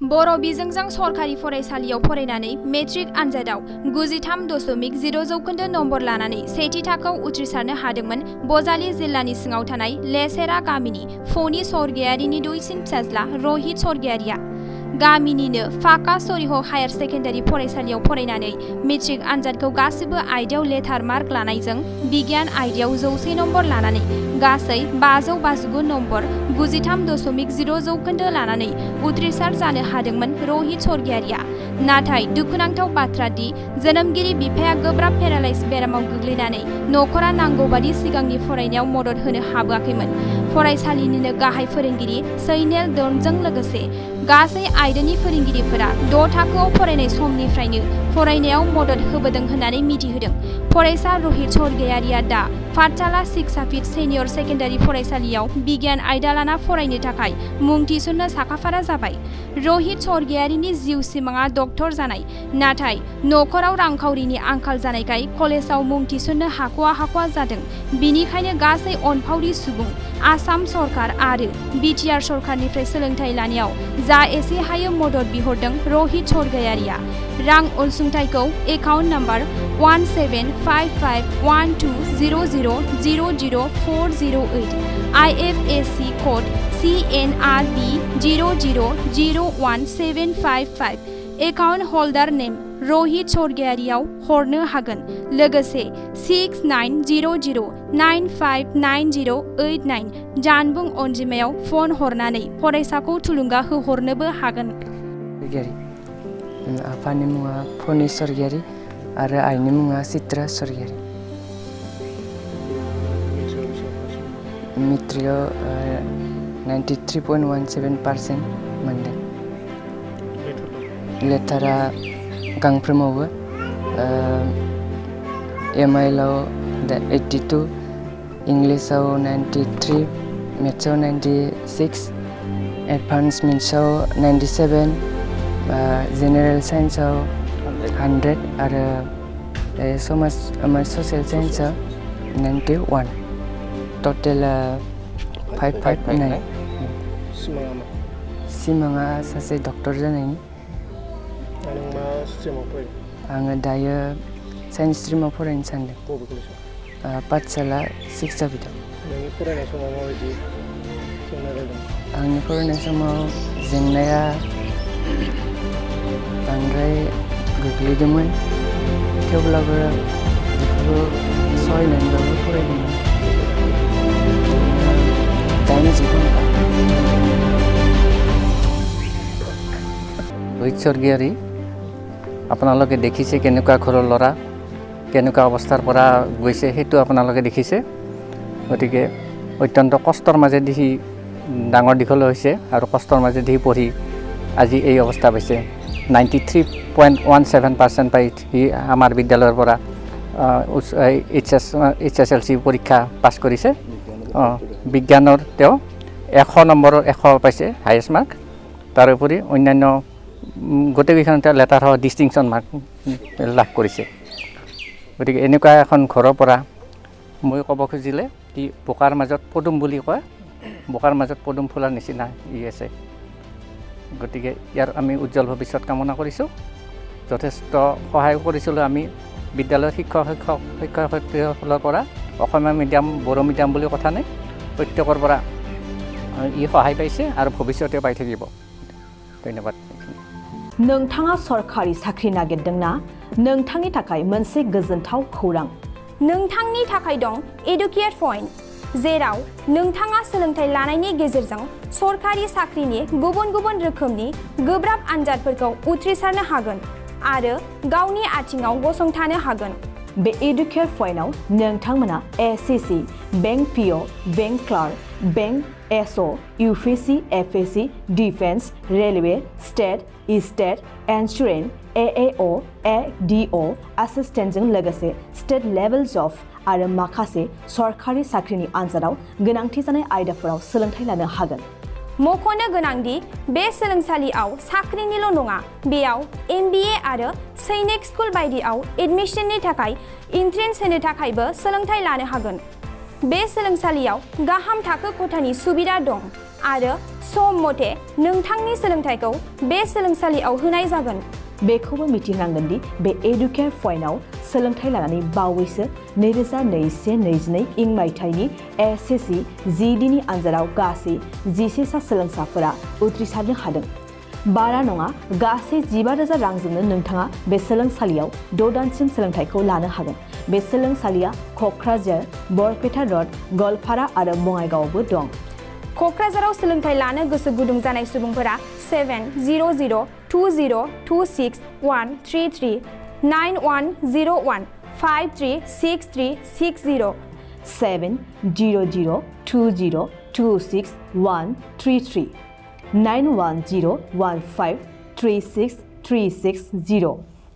बर' बिजोंजों सरकारि फरायसालियाव फरायनानै मेट्रिक आनजादाव 93.0 जौखोन्दो नम्बर लानानै सेथि थाखोआव उथ्रिसारनो हादोंमोन बजालि जिल्लानि सिङाव थानाय लेसेरा गामिनि फनि स्वर्गियारिनि दुइसिन फिसाज्ला रहित स्वर्गियारिया। गामिनिनो फाका सरिह हायार सेकेन्डारि फरायसालियाव फरायनानै मेट्रिक आनजादखौ गासिबो आयदायाव लेटार मार्क लानायजों बिगियान आयदायाव 100 नम्बर लानानै गासै 559 नम्बर 93.0 जौखोन्दो लानानै उथ्रिसार जानो हादोंमोन रहित स्वर्गियारिया। नाथाय दुखुनांथाव बाथ्रा दि जोनोमगिरि बिफाया गोब्राब पेरालाइज बेरामाव गोग्लैनानै नखरा नांगौबादि सिगांनि फरायनायाव मदद होनो हाबोआखैमोन। फरायसालिनिनो गाहाय फोरोंगिरि सैनेल दर्नजों लोगोसे गासै आयदानि फोरोंगिरिफोरा 6 थाखोआव फरायनाय समनिफ्रायनो फरायनायाव मदद होबोदों होननानै मिथिहोदों। फरायसा रहित स्वर्गियारिया दा पाठशाला शिक्षापीठ सेनियर सेकेन्डारि फरायसालियाव बिगियान आयदा लाना फरायनो थाखाय मुं थिसन्नो साखाफारा जाबाय। रहित स्वर्गियारिनि जिउ सिमाङा डक्टर जानाय, नाथाय नखराव रांखावरिनि आंखाल जानायखाय कलेजाव मुं थिसन्नो हाखवा जादों। बिनिखायनो गासै अनफावरि सुबुं, आसाम सरकार आरो बिटिआर सरकारनिफ्राय सोलोंथाइ लानायाव जा एसे हायो मदद बिहरदों रहित स्वर्गियारिया। रां अनसुंथाइखौ account number 17551200000408 IFSC code CNRB 0001755 account holder name Rahit स्वर्गियारियाव हरनो हागोन। लोगोसे 6900959089 जानबुं अनजिमायाव फन हरनानै फरायसाखौ थुलुंगा होहरनोबो हागोन। आफानि मुङा फनि स्वर्गियारि आरो आइनि मुङा चित्रा स्वर्गियारि। मेट्रिकआव 93.17% मोनदों। लेटारा गांफ्रोमावबो MILआव 82, इंलिसाव 93, मेथ्सआव 96, एडभान्स मेथ्सआव 97, जेनेरेल साइन्सआव 100 आरो ससियेल साइन्सआव 91। टटेला 559। सिमाङा सासे डक्टर जानायनि। आङो दायो साइन्स स्ट्रिमाव फरायनो सानदों। पाठशाला शिक्षापीठआव। आंनि फरायनाय समाव जेंनाया बांद्राय गोग्लैदोंमोन, थेवब्लाबो बेखौ सहायनानैबाबो फरायदोंमोन। रोहित स्वर्गियारी, আপোনালোকে দেখিছে কেনেকুৱা ঘৰৰ ল'ৰা, কেনেকুৱা অৱস্থাৰ পৰা গৈছে সেইটো আপোনালোকে দেখিছে। গতিকে অত্যন্ত কষ্টৰ মাজেদি সি ডাঙৰ দীঘল হৈছে আৰু কষ্টৰ মাজেদি সি পঢ়ি আজি এই অৱস্থা পাইছে। 93.17% পাই সি আমাৰ বিদ্যালয়ৰ পৰা HSLC পৰীক্ষা পাছ কৰিছে। বিজ্ঞানৰ তেওঁ 100 নম্বৰৰ 100 পাইছে হায়েষ্ট মাৰ্ক। তাৰোপৰি অন্যান্য গোটেইকেইখনতে লেটাৰ হোৱা ডিষ্টিংশ্যন মাৰ্ক লাভ কৰিছে। গতিকে এনেকুৱা এখন ঘৰৰ পৰা মই ক'ব খুজিলে কি বোকাৰ মাজত পদুম বুলি কয়, বোকাৰ মাজত পদুম ফুলাৰ নিচিনা ই আছে। গতিকে ইয়াৰ আমি উজ্জ্বল ভৱিষ্যত কামনা কৰিছোঁ। যথেষ্ট সহায় কৰিছিলোঁ আমি বিদ্যালয়ৰ শিক্ষক-শিক্ষয়িত্ৰীসকলৰ পৰা। অসমীয়া মিডিয়াম, বড়ো মিডিয়াম বুলি কথা নাই, প্ৰত্যেকৰ পৰা ই সহায় পাইছে আৰু ভৱিষ্যতে পাই থাকিব। ধন্যবাদ। नोंथाङा सरकारि साख्रि नागिरदोंना? नोंथांनि थाखाय मोनसे गोजोनथाव खौरां। नोंथांनि थाखाय दं एडुकेट पइन्ट, जेराव नोंथाङा सोलोंथाइ लानायनि गेजेरजों सरकारि साख्रिनि गुबुन रोखोमनि गोब्राब आनजादफोरखौ उथ्रिसारनो हागोन आरो गावनि आथिङाव गसंथानो हागोन। बे एडुकेट पइन्टआव नोंथांमोना SCC, bank PO, bank clerk, bank SO, UPSC, FSC, defence, railway, state, insurance, AAO, ADO, एसिस्टेन्टजों लोगोसे स्टेट लेभेल जब आरो माखासे सरकारि साख्रिनि आनजादाव गोनांथि जानाय आयदाफोराव सोलोंथाइ लानो हागोन। मख'नो गोनांदि बे सोलोंसालियाव साख्रिनिल' नङा, बेयाव MBA आरो सैनिक स्कुल बायदियाव एडमिशननि थाखाय एन्ट्रेन्स होनो थाखायबो सोलोंथाइ लानो हागोन। बे सोलोंसालियाव गाहाम थाखो खथानि सुबिदा दं आरो सम मथे नोंथांनि सोलोंथाइखौ बे सोलोंसालियाव होनाय जागोन। बेखौबो मिथिनांगोन दि बे एडुकेयार पइन्टआव सोलोंथाइ लानानै बावैसो 2021-22 इं मायथाइनि एसएससि जिडिनि आनजादाव गासै 11 सा सोलोंसाफोरा उथ्रिसारनो हादों। बारा नङा, गासै 15,000 रांजोंनो नोंथाङा बे सोलोंसालियाव 6 दानसिम सोलोंथाइखौ लानो हागोन। बे सोलोंसालिया क'क्राझार, बरपेटा रड, गवालपारा आरो बङाइगावआवबो दं। क'क्राझाराव सोलोंथाइ लानो गोसो गुदुं जानाय सुबुंफोरा 70020261333 9101536360 70020261333 9101536360